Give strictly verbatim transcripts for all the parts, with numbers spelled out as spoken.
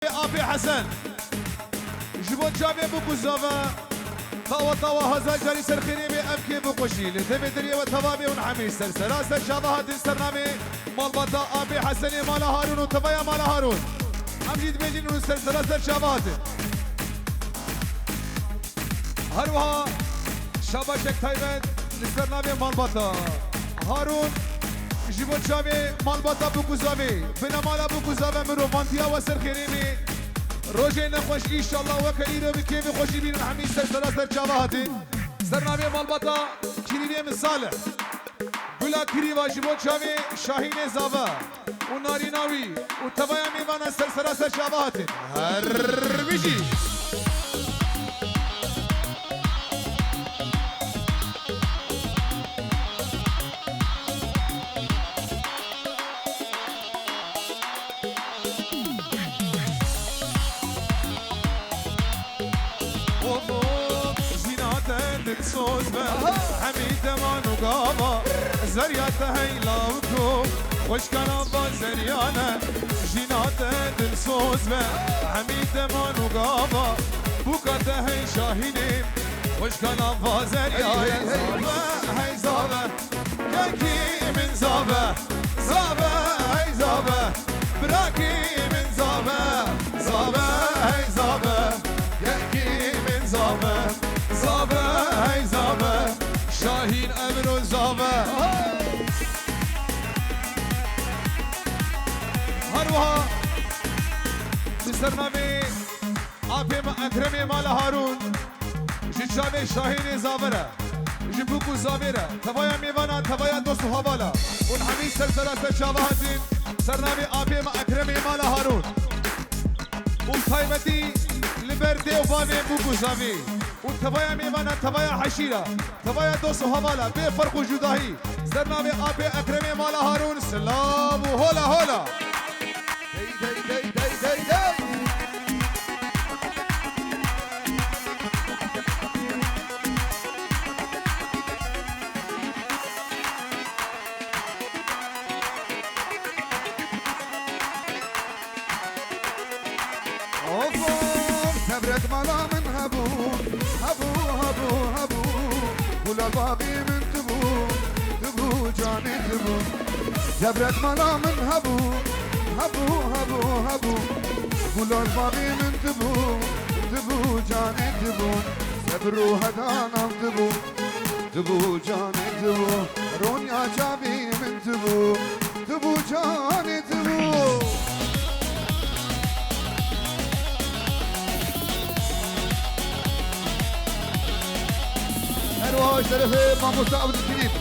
Apê Hesen. Ji bo çavê bûk û zave. Tawa tawa hezar carî ser xêrê bê, ev kê bi xweşî. Li devê diriyê we teva bê hûn hemî ser sera ser çava hatin ser navê malbata Apê Hesenê mala Harûn û tevaya mala Harûn. Em jî dibêjin hûn ser sera ser çava hatin. Her wiha şabaşek taybet li ser navê malbata Harûn ji bo çavê malbata bûk û zavê, binemala bûk û zave mirovantiya we ser xêrê bê. Rojê nexweş, înşallah weke îro bi kêfê xweşî bînin hemî ser sera ser çava hatê. Ser navê malbata Kirîvê min Salih. Gula kirîva ji bo çavê Şahînê Zava û narîna wî û tevaya mêvana ser sera ser çava hatin. Her bijî. Of, of, jîna te dilsoz be, hemî deman û gava, zerya te hey lawiko, xweşka nava zerya ne. Jîna te dilsoz be, hemî deman û gava, bûka te hey Şahînê, xweşka nava zerya ne. Hey, hey, hey. Zave, hey, zave. Kekî min zave, zave, hey zave. Birakî min zave, zave, hey zave. Kekî min zave, zave, hey zave. Şahîn Emro zave. Her wiha bi sernavê Apê me Ekremê mala Harûn, ji çavê Şahînê Zave re, ji bûk û zavê re, tevaya mêvanan, tevaya dost û hevala, hûn hemî ser sera ser çava hatin, ser navê apê me Ekremê mala Harûn û taybetî li ber dê û bavê bûk û zavê û tevaya mêvanan, tevaya heşîra, tevaya dost û hevala, bê ferq û cudahî, ser navê apê Ekremê mala Harûn, silav û hola hola. Dey, dey, dey, dey, dey, dey. Of, of, tebrek mala min hebû, hebû, hebû, hebû. Gula bavê min tu bû, tu bû, canê tu bû. Tebrek mala min hebû, hebû, hebû, hebû. Gula bavê min tu bû, tu bû, canê tu bû. Sebr û hedanan tu bû, tu bû, canê tu bû. Ronya çavê min tu bû, tu bû, canê tu bû. Her wiha şerefê mamosta Abdülkerim.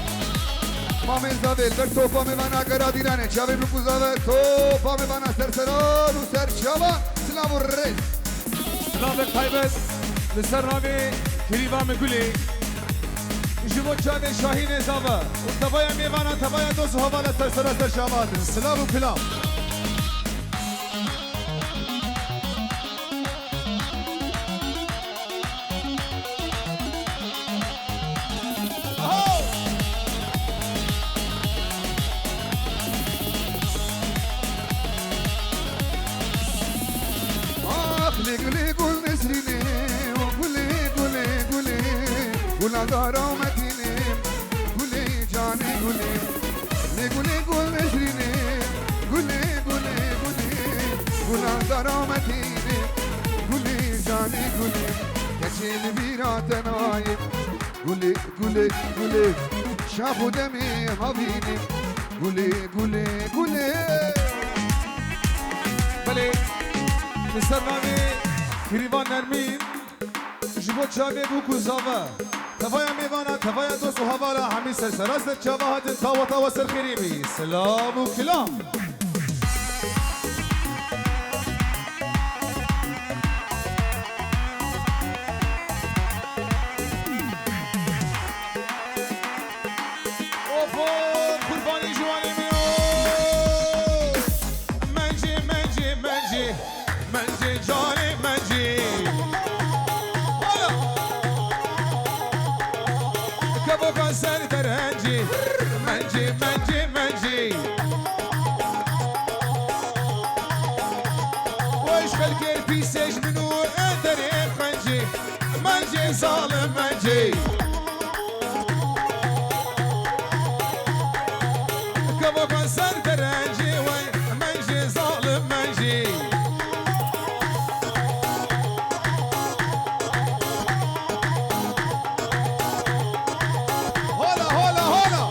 Mamê Zavê, li ber topa mêvana gera dîranê, çavê bûk û zave, topa mêvana ser seran û ser çavan, silav û rêz. Silavek taybet li ser navê Kirîva min Gulê. Ji bo çavê Şahînê Zava û tevaya mêvana, tevaya dost û hevala ser sera ser çava hatin. Silav û kilam. Ax, lê gulê gul nesrînê, gulê, gulê, gulê, gula dara Medînê, gulê canê gulê. Lê gulê gul nesrînê, gulê, gulê, gulê, gula dara Medînê, gulê canê gulê. Keçê li bîra te nayê, gulê, gulê, gulê, şax û demê havînê, gulê, gulê, gulê. Belê, li ser navê Kirîvan Nermîn. Ji bo çavê bûk û zava, tevaya mêvana, tevaya dost û hevala, hemî ser sera ser çava hatin, tawa tawa ser xêrê bî. Silav û kilam. Of, of, qurbanî ji wanê min o. Mencê, mencê, mencê. Mencê canê mencê. Hala. Kevoka ser derencê. Mencê, mencê, mencê. Weş xelk Kêr pîsê ji min û derê xencê, mencê zalim mencê. Kevokan ser derencê we, mencê zalim mencê. Hola, hola, hola.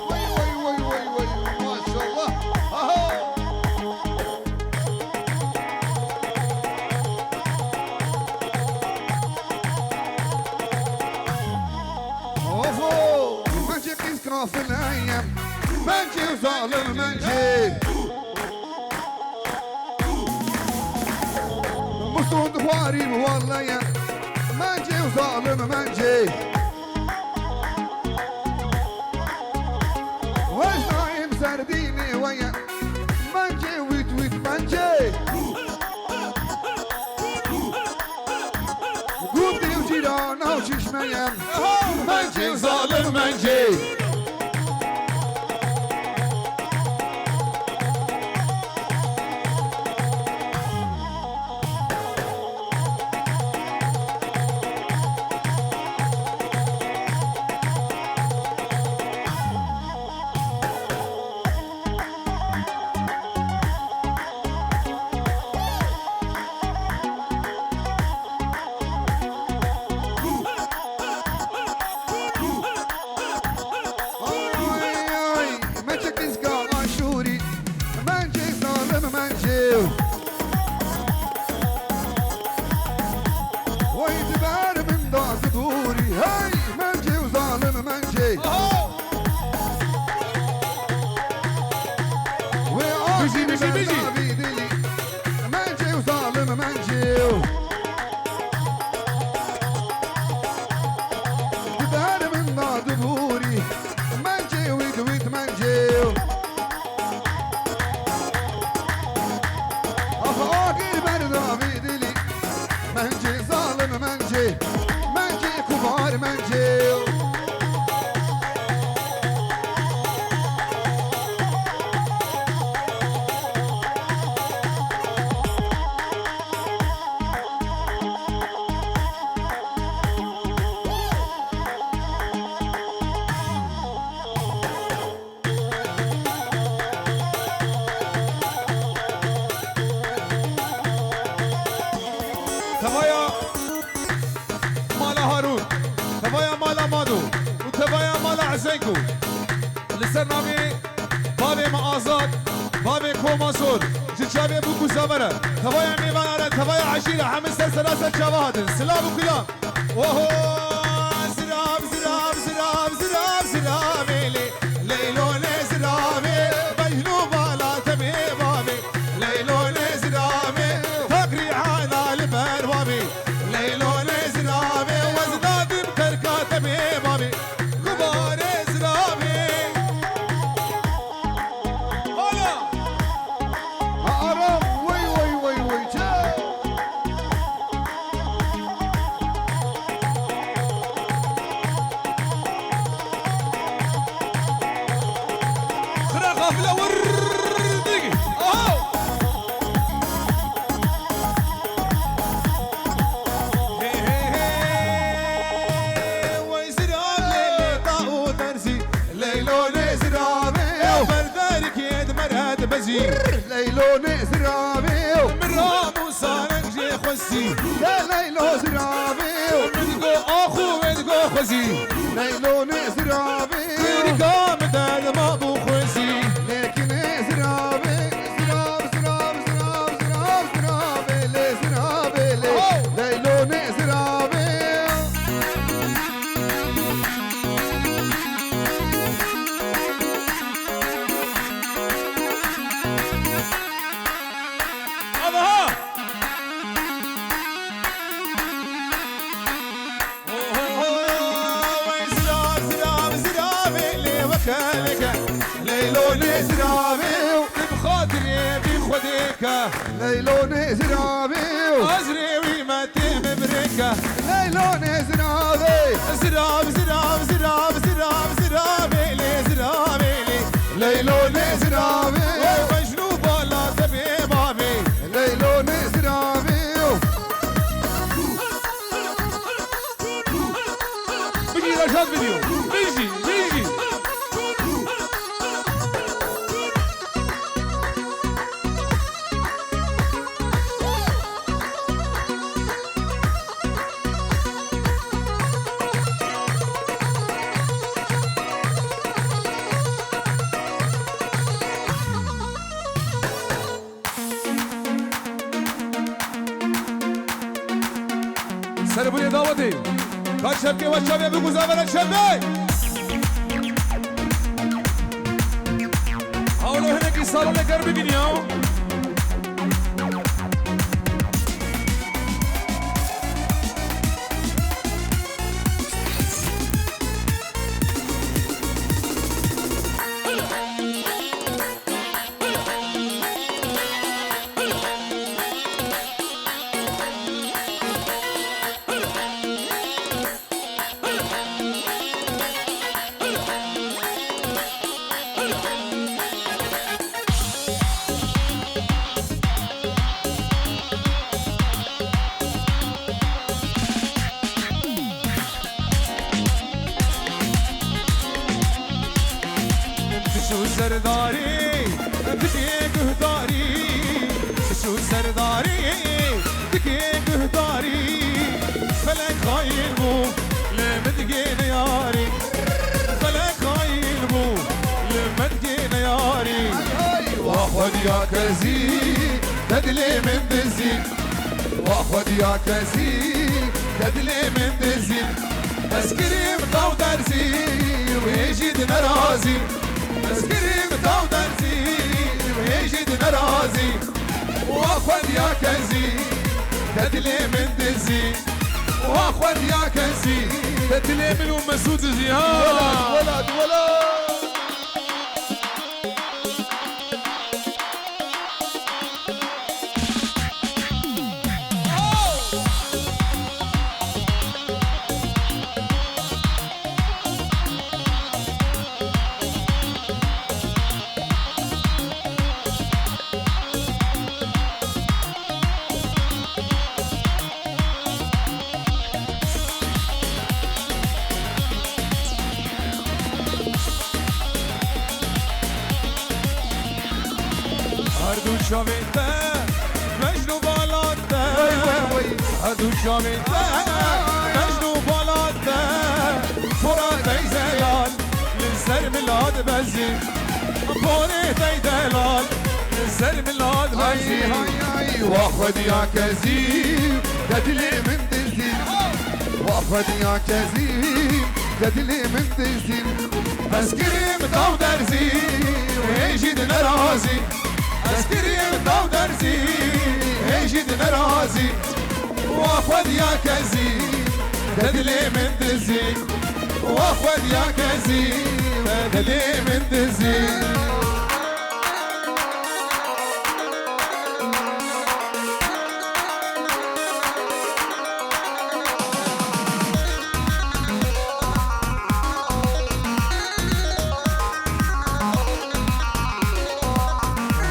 Vay, vay, vay, vay, vay. Maşallah. Aha. Ofo. Mencê qîz kafile ye. Mencê zalim mencê. Musond xwarî walleye. Mencê û zalim mencê. Wejnayim ser dînê we ye. Mencê wît wît mencê. Gundê û cîrana û çişmeye. Mencê û zalim mencê. Oy, oy, meçe qîzka Aşûrî, mencê zalim mencê. Oy, diber min da zidûrî, hey, mencê û zalim mencê. Wê Bijî, bijî, bijî. Berdavî dilî, mencê û zalim mencê. Di ber min da dibûrî, mencê wît wît mencê. Ax agir berdavî dilî, mencê zalim mencê, mencê kubar mencê. Tevaya mala Harûn, tevaya mala Mado û tevaya mala Ezenko. Li ser navê bavê me Azad, bavê Koma Zor, ji çavê bûk û zavere, tevaya mêvanan re, tevaya eşîre, hemî ser sera ser çava hatin. Silav û kilam. Oho! Zirav, zirav, zirav, zirav, ziravê lê. Leylo ne ziravê, Mecnû bala temê bavê. Leylo ne ziravê, Tekrîhana li ber bavê. Leylo ne ziravê, wezna dim terka temê bavê. Gubarê ziravê. Hala! Ha, aram, wey, wey, wey, wey, çe! Xira xafile wir dig. Aho! Hey, hey, hey. Wey ziravê lê ta û derzî. Leylo ne ziravê. Ew berderkê di mere dibezî. Leylo ne ziravê. Min ramûsa reng jê xwezî. Ya Leylo ziravê. Min go axû wê digo xwezî. Leylo ne ziravê. Kûrika min derma bû xwezî. Lêkî ne ziravê. Zirav, zirav, zirav, zirav, ziravê lê, ziravê lê. Leylo ne ziravê. Aha! Ho, ho, ho, wey zirav, zirav, ziravê lê weke leke. Leylo ne ziravê û bi xatirê vî Xwedê ke. Leylo ne ziravê û. Ez rê wî me tê bibrêke. Leylo ne ziravê. Zirav, zirav, zirav, zirav, ziravê lê, ziravê lê. Leylo ne ziravê. Serbûnê dawetê. Ka çepkê we çavê biguza vere çepê. Hawlo hinekî salonê germ bibîn ya. Tişû serdarî, dikê guhdarî. Tişû serdarî, dikê guhdarî. Felek xayîn bû, li min digê neyarî. Felek xayîn bû, li min digê neyarî. Wa xwediya kezî, te dilê min dizî. Wa xwediya kezî, te dilê min dizî. Ez kirîm taw derzî, wê jî di nerazî. Ez kirîm taw derzî, wê jî di nerazî. Wa xwediya kezî, te dilê min dizî. Wa xwediya kezî, te dilê min û Mesûd dizî, ha. Welat, welat, welat. Her du çavên te, Mecnû bala te. Wey, wey, wey. Her du çavên te, Mecnû bala te. Porat ey zelal, li ser min lad bezî. Porê tey delal, li ser min lad bezî. Hay, hay, hay, wa xwediya kezî, te dilê min dizî. Wa xwediya kezî, te dilê min dizî. Ez kirîm taw derzî, wê jî di nerazî. Ez kirîm taw derzî, wê jî di nerazî. Wa xwediya kezî, te dilê min dizî. Wa xwediya kezî, te dilê min dizî.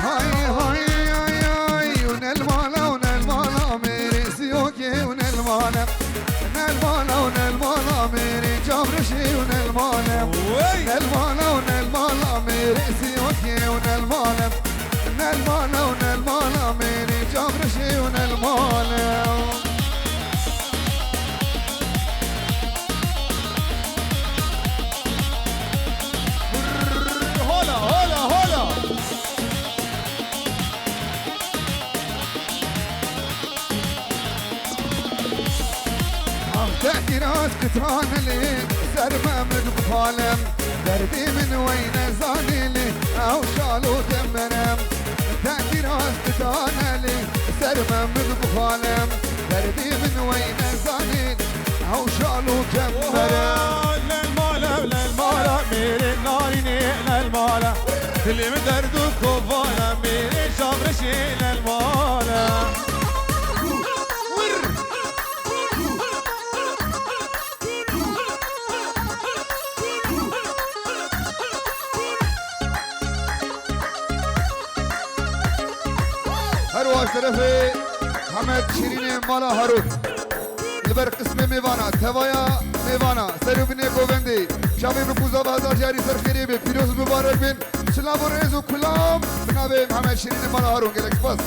Hay, hay, hay, hay, û nel mala, û nel mala, mêrê siyokê, û nel mala. Nel mala, û nel mala, mêrê çavreşê, û nel mala. Wey! Nel mala, û nel mala, mêrê siyokê, û nel mala. Nel mala, û nel mala, mêrê çavreşê, û nel mala. Hola, hola, hola. Ah, te kiraz kitranelê, ser me min xalem. Derdê min wey nezanê lê, ew şalo demerem. Te kiraz kitranelê, ser me min xalem. Derdê min wey nezanê, ew şalo kember e. Oho, lel mala, lel mala, mêrê narînê, lel mala. Dilê min derd û kovana, mêrê şavreşê, lel mala. Her wiha ji terefê Hemed Şîrînê mala Harûn. Li ber qismê mêvana, tevaya mêvana, ser û binê govendê, çavê min ku zava hezar carî ser xêrê be, pîroz mibarek bin, silav û rêz û kulam, bi navê Mihemed Şîrînê mala Harûn, gelek spas.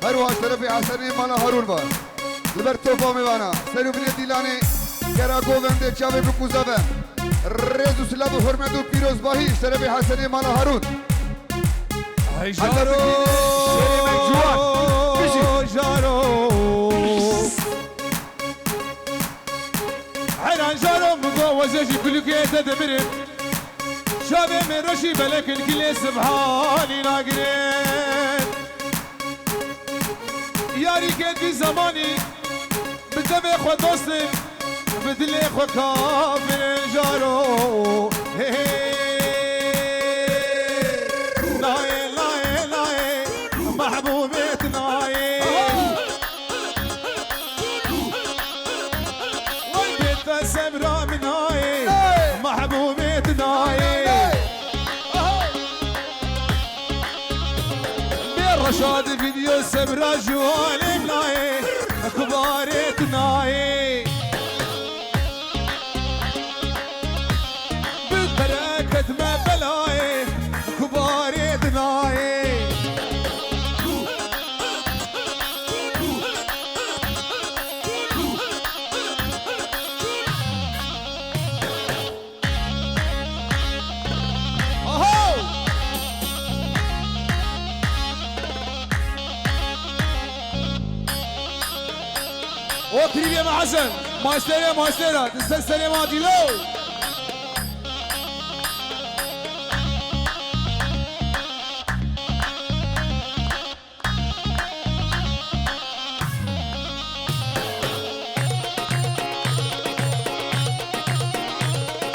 Her wiha ji terefê Hesenê mala Harûn ve. Li ber topa mêvana, ser û binê dîlanê, gera govendê, çavê min ku zava. Rêz û silav û hurmet û pîrozbahî ji terefê Hesenê mala Harûn. Hey, Heta jaro! Bigihîne şerê me ciwan. Bijî. Jaro. Heyran jaro min got wezê jî kulukê te dimirim. Çavê min reşî belekin kilê sibhanî nagirin. Yarî kê dî zemanî bi devê xwe dostin, bi dilê xwe kafirin jaro. Hey, hey. Nayê, nayê, nayê. Mehbûbê tu nayê. Wey bê te sebra min nayê. Mehbûbê tu nayê. Bê Reşad video sebra ji alêm nayê. Kubarê tu nayê. Bi bereket me belayê, kubarê dinayê. Aho! O klîbê me Hesen, masterê mastera, di ser serê ma dîlo.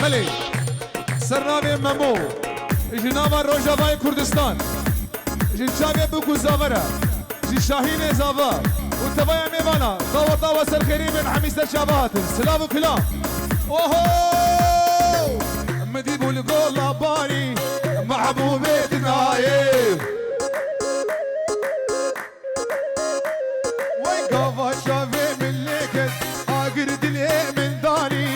Belê, ser navê Memo, ji nava Rojavayê Kurdistan, ji çavê Bûk û Zavera. Ji Şahînê Zava û tevaya mêvana, daweta we ser xêrê bên hemî ser çava hatin. Silav û kilam. Oho! Min dî bû li gola barî, mehbûbê dinayê. Wey gava çavê min lê ket, agir dilê min danî,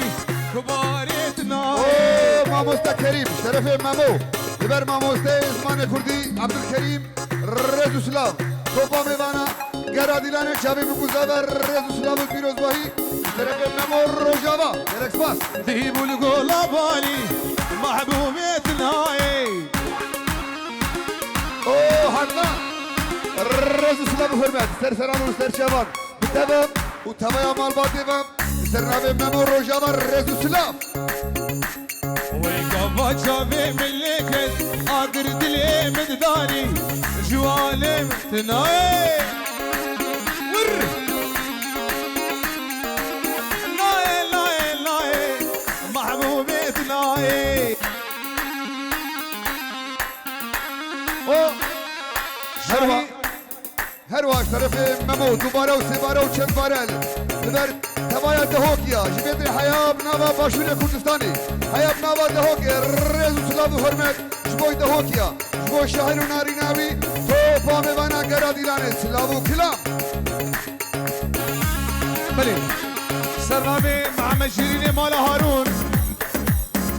kubarê dinayê. Oo, mamoste Kerîm, şerefê Memo. Li ber mamosteyê zimanê kurdî, Ebdulkerîm. Rêz û silav. Topa mêvana gera Dîlanê çavê Bûk û Zava, rêz û silav û pîrozbahî. Şerefê Memo Rojava. Gelek spas. Dî bû li gola barî, mehbûbê tu nayê. O, heta. Rêz û silav û hurmet. Ser seran û ser çavan. Bi te ve û tevaya malbatê ve. Ser navê Memo Rojava rêz û silav. Wey gava çavê min lê ket, agir dilê min danî, ji alêm tu nayê. Wir! Nayê, nayê, nayê, mehbûbê tu nayê. O, Şahî. Her wiha ji terefê Memo dubare û sêbare û çendbare li ber tevaya Dehokê ya, ji vê derê heya bi nava Başûrê Kurdistanê, heya bi nava Dehokê rêz û silav û hurmet ji bo Dehokê ya, ji bo şair û narîna wî, topa mêvana gera Dîlanê, silav û kilam. Belê, ser navê Mihemed Şîrînê mala Harûn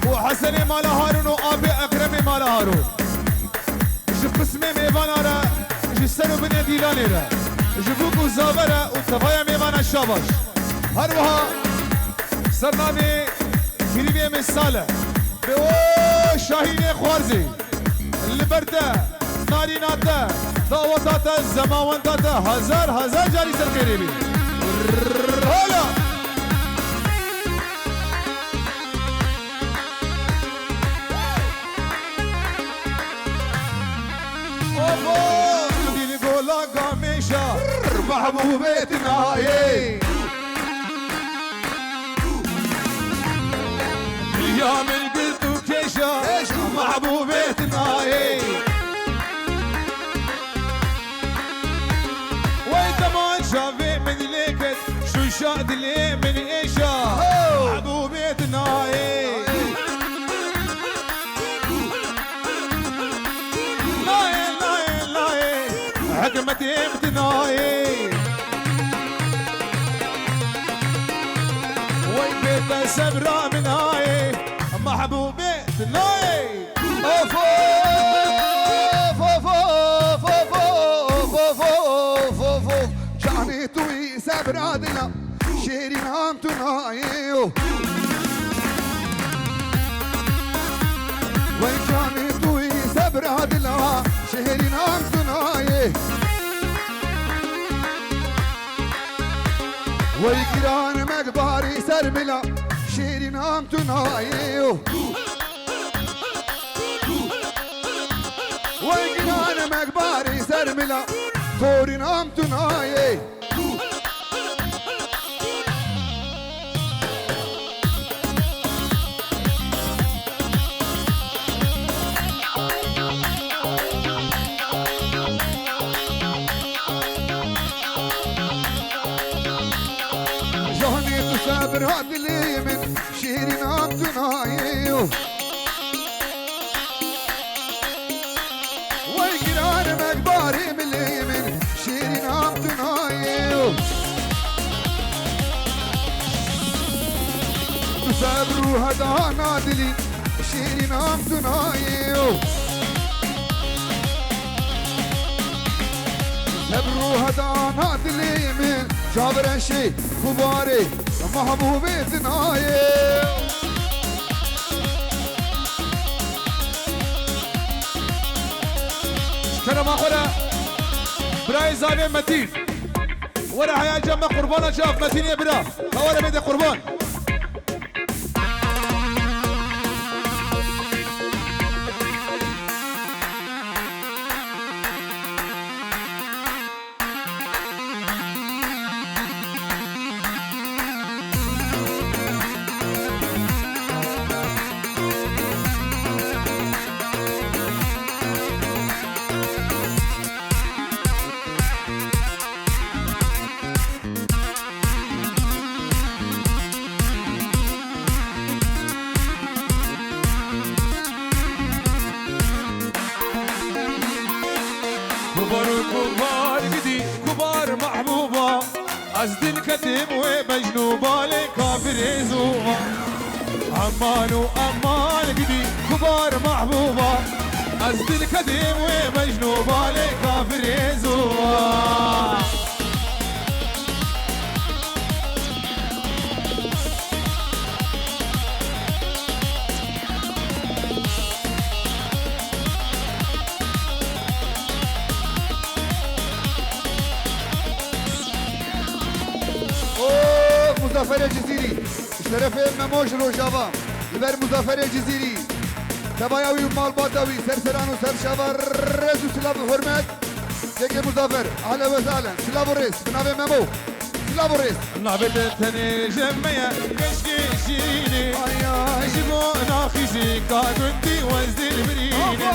û Hesenê mala Harûn û Apê Ekremê mala Harûn. Ji qismê mêvana re, ji ser û binê Dîlanê re, ji Bûk û Zava re û tevaya mêvana şabaş. Her wiha ser navê Kirîbê min Salih, bi o Şahînê Xwarzê, li ber te, narîna te, daweta te, zemawenda te hezar hezar carî ser xêrê bî. Hala! Oho! Dil gola gamêşa, mehbûbê tu nayê. Ya min gilt û kêşa, mehbûbê tu nayê. Wey dema çavê min lê ket, şûşa dilê min êşa. Ho! Mehbûbê tu nayê. Nayê, nayê, nayê. Hikmetê min tu nayê. Wey bê te sebra min nayê. Mehbûbê tu nayê. Of, of, of. Canê tu yî sebra dila, şêrînan tu nayê. Wey canê tu yî sebra dila, şêrînan tu nayê. Wey giran mekbarî ser mila, şêrîn am tu nayê yo. Wey giran mekbarî ser mila, torîn am tu nayê. Janê tu sebra dilê min, şêrîn am tu nayê yo. Wey giran mekbarê milê min, şêrîn am tu nayê yo. Tu sebr û hedana dilî, şêrîn am tu nayê yo. Sebr û hedana dilê min, çavireşê xubarê mehbûbê dinayê. Kerema xwe re birayê zavê Metîn. Were heya cem me qurbana çav Metînê bira. Heware bê de qurban. Kubar, kubar gidî, kubar mehbûba. Ez dil ketim wê bejn û balê kafirê zû. Eman û eman gidî, kubar mehbûba. Ez dil ketim wê bejn û balê kafirê zû. O Muzafferê Cizîrî, şerefê Memo ji Rojava, li ber Muzafferê Cizîrî, tevaya wî û malbata wî, ser seran û ser şeva, rêz û silav û hurmet. Kekê Muzaffer, ahlen ve sahlen, silav û rêz, bi navê Memo. Silav û rêz. Navê te tenê ji me ye, keşkê şîrînê. Ay, ay. Ji bo naxîzîka gundî wezdî birîne. Aha.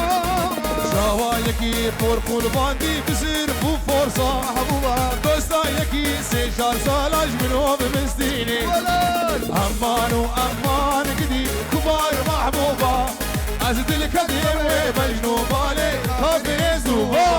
Çawa yekî por qurbandî bi zirf û forsa. Aha, bû ba. Dosta yekî sê çar sala ji mirov bistîne. Welal. Eman û eman gidî kubar mehbûba. Ez dil kedê wê bejn û balê kafirê zûba.